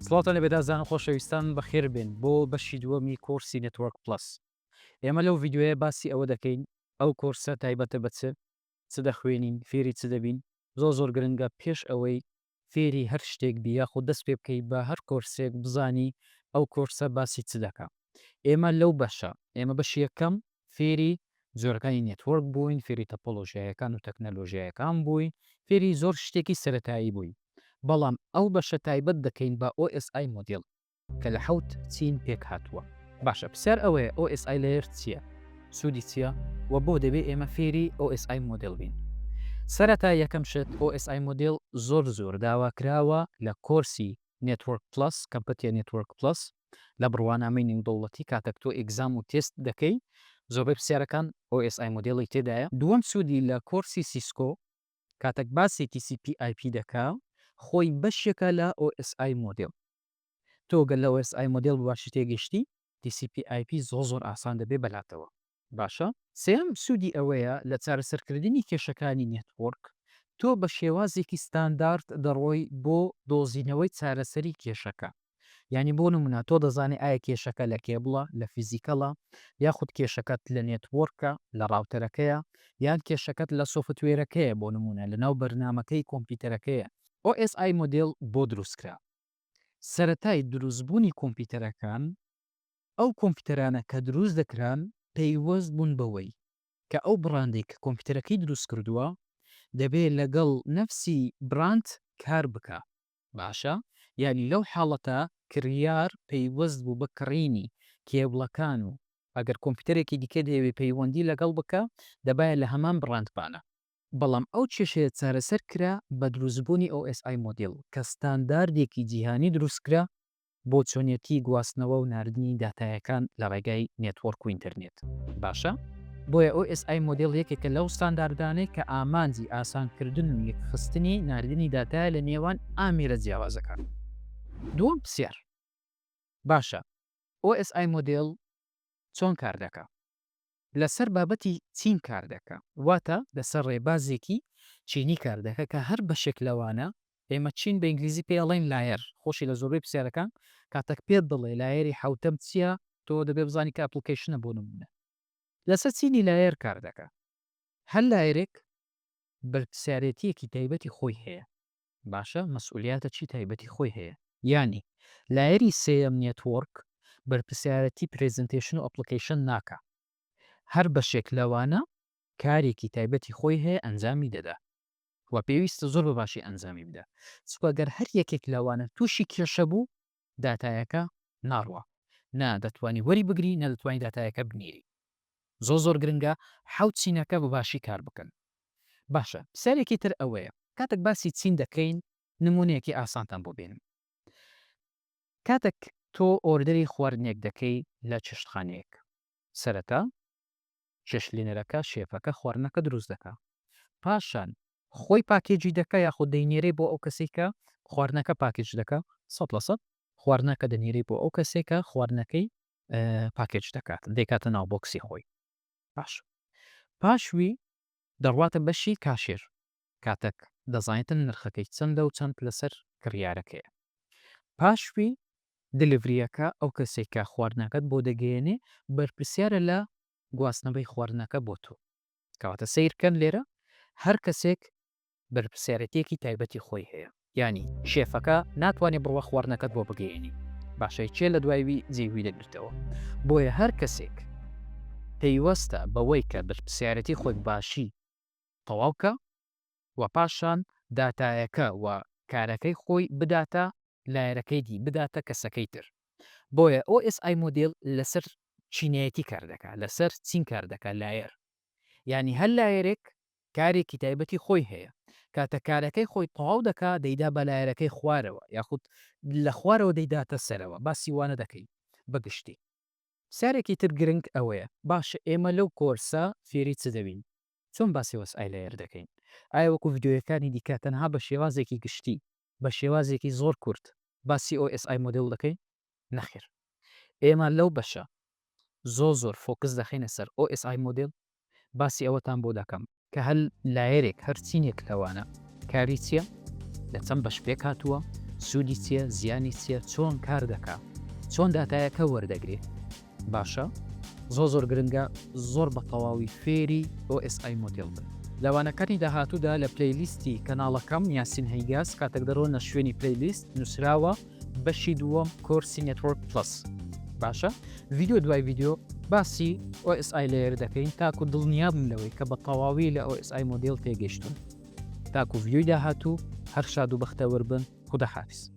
سڵاوتان لێبێت ئازیزان و خۆشەویستان بەخێربێن بۆ بەشی دووەمی کۆرسی Network Plus ئێمە لەو ڤیدیۆیە باسی ئەوە دەکەین ئەو کۆرسە تایبەتە بە چ چ دەخوێنین فێری چ دەبین زۆر زۆر گرنگە پێش ئەوەی فێری هەر شتێک بی یاخود دەست پێ بکەی بە هەر کۆرسێک بزانی ئەو کۆرسە باسی چ دەکا ئێمە لەو بەشە ئێمە بەشی یەکەم فێری جۆرەکانی network بووین فێری تەپۆلۆژیایەکان و تەکنەلۆژیایەکان بووین فێری زۆر شتێکی سەرەتایی بووین بەڵام ئەو بەشە تایبەت دەکەین بە OSI model کە لە حەوت چین پێک هاتووە. باشە پرسیار ئەوەیە OSI layer چییە؟ سوودی چییە؟ وە بۆ دەبێ ئێمە فێری OSI model بین؟ سەرەتا یەکەم شت OSI model زۆر زۆر داواکراوە لە کۆرسی Network Plus، CompTIA Network Plus، لە بڕوانامەی نێودەوڵەتی کاتەک تۆ exam و تێست دەکەی زۆربەی پرسیارەکان OSI model ی تێدایە. دووەم سوودی لە کۆرسی Cisco کاتەک باسی TCP/IP دەکا خۆی بەشێکە لە OSI model. تۆ گەر لە OSI model بە باشی تێگەشتی TCP/IP زۆر زۆر ئاسان دەبێ بەلاتەوە. باشە. سێیەم سوودی ئەوەیە لە چارەسەرکردنی کێشەکانی network تۆ بە شێوازێکی ستاندارد دەڕۆی بۆ دۆزینەوەی چارەسەری کێشەکە یانی بۆ نمونە تۆ دەزانی ئایا کێشەکە لە cable ە لە physical ە یاخود کێشەکەت لە network ە لە router ەکەیە یان کێشەکەت لە software ەکەیە بۆ نمونە لەناو بەرنامەکەی کۆمپیوتەرەکەیە. OSI model بۆ دروستکرا؟ سەرەتای دروستبوونی کۆمپیوتەرەکان ئەو کۆمپیوتەرانە کە دروست دەکران پەیوەست بوون بەوەی کە ئەو brand ەی کە کۆمپیوتەرەکەی دروست کردووە دەبێ لەگەڵ نەفسی brand کار بکا باشە یانی لەو حاڵەتە کڕیار پەیوەست بوو بە کڕینی کێبڵەکان و ئەگەر کۆمپیوتەرێکی دیکە دەیەوێ پەیوەندی لەگەڵ بکا دەبایە لە هەمان brand بانە. بەڵام ئەو کێشەیە چارەسەر کرا بە دروستبوونی OSI model کە ستانداردێکی جیهانی دروست کرا بۆ چۆنیەتی گواستنەوە و ناردنی داتایەکان لە ڕێگای network و ئینتەرنێت. باشە بۆیە OSI model یەکێکە لەو ستانداردانەی کە ئامانجی ئاسانکردن و یەکخستنی ناردنی داتایە لە نێوان ئامێرە جیاوازەکان. دووەم پرسیار، باشە OSI model چۆن کار دەکا؟ لەسەر بابەتی چین کار دەکا، واتە لەسەر ڕێبازێکی چینی کار دەکا کە هەر بەشێک لەوانە، ئێمە چین بە ئینگلیزی پێی ئەڵێین layer، خۆشی لە زۆربەی پرسیارەکان کاتەک پێت دەڵێ layer ی حەوتەم چییە تۆ دەبێ بزانی کە application ە بۆ نموونە لەسەر چینی layer کار دەکا، هەر layer ێک بەرپرسیارێتییەکی تایبەتی خۆی هەیە، باشە مەسئولیاتەکی تایبەتی خۆی هەیە یانی layer ی سێیەم network بەرپرسیارەتی presentation و application ناکا هەر بەشێک لەوانە کارێکی تایبەتی خۆی هەیە ئەنجامی دەدا و پێویستە زۆر بە باشی ئەنجامی بدا چونکە گەر هەر یەکێک لەوانە توشی کێشە بوو داتایەکە ناڕوا نە دەتوانی وەری بگری نە دەتوانی داتایەکە بنێری زۆر زۆر گرنگە حەوت چینەکە بە باشی کار بکەن باشە پرسیارێکی تر ئەوەیە کاتێک باسی چین دەکەین نمونەیەکی ئاسانتان بۆ بێنم کاتێک تۆ order ی خواردنێک دەکەی لە چێشتخانەیەک سەرەتا چێشتلێنەرەکە شێفەکە خواردنەکە دروست دەکا پاشان خۆی package ی دەکا یاخود دەینێرێ بۆ ئەو کەسەی کە خواردنەکە package دەکا 100% خواردنەکە دەنێرێ بۆ ئەو کەسێک کە خواردنەکەی package دەکات دەیکاتە ناو box ی خۆی باش پاشوی دەڕواتە بەشی cashier کاتەک دەزانێتن نرخەکەی چەندە و چەند لەسەر کڕیارەکەیە پاشوی delivery یەکە ئەو کەسێک کە خواردنەکەت بۆ دەگەیەنێ بەرپرسیارە لە گواستنەوەی خواردنەکە بۆ تۆ کەواتە سەیرکەن لێرە هەر کەسێک بەرپرسیارێتیەکی تایبەتی خۆی هەیە یانی شێفەکە ناتوانێ بڕوا خواردنەکەت بۆ بگەیەنی باشە کێ لە دوای وی جێی وی دەگرتەوە بۆیە هەر کەسێک پەیوەستە بەوەی کە بەرپرسیارێتی خۆی باشی تەواو کە و پاشان داتایەکە و کارەکەی خۆی بداتە layer ەکەی دی بداتە کەسەکەی تر بۆیە OSI model لەسەر چینایەتی کار دەکا لەسەر چین کار دەکا layer یانی هەر layer ێک کارێکی تایبەتی خۆی هەیە کاتە کارەکەی خۆی تەواو دەکا دەیدا بە layer ەکەی خوارەوە یاخود لە خوارەوە دەیداتە سەرەوە باسی وانە دەکەین بە گشتی. پرسیارێکی تر گرنگ ئەوەیە باشە ئێمە لەو کۆرسە فێری چ دەبین؟ چۆن باسی OSI layer دەکەین؟ ئایا وەکو ڤیدیۆیەکانی دیکە تەنها بە شێوازێکی گشتی بە شێوازێکی زۆر کورت باسی OSI model دەکەین؟ نەخێر ئێمە لەو بەشە زۆر زۆر focus دەخەینە سەر OSI model باسی ئەوەتان بۆ دەکەم کە هەر layer ێک هەر چینێک لەوانە کاری چیە لە چەند بەش پێک هاتووە. سوودی چییە، زیانی چییە، چۆن کار دەکا، چۆن داتایەکە وەردەگرێ. باشە زۆر زۆر گرنگە زۆر بە تەواوی فێری OSI model بن. لە وانەکانی داهاتوودا لە playlist ی کەناڵەکەم یاسین هەیگاز کاتێک دەڕۆنە شوێنی playlist نووسراوە بەشی دووەم کۆرسی Network Plus باشە ڤیدیۆ دوای ڤیدیۆ باسی OSI layer دەکەین تاکو دڵنیابم لەوەی کە بە تەواوی لە OSI model تێگەیشتوون. تاکو ڤیدیۆی داهاتوو هەر شاد و بەختەوەر بن خودا حافز.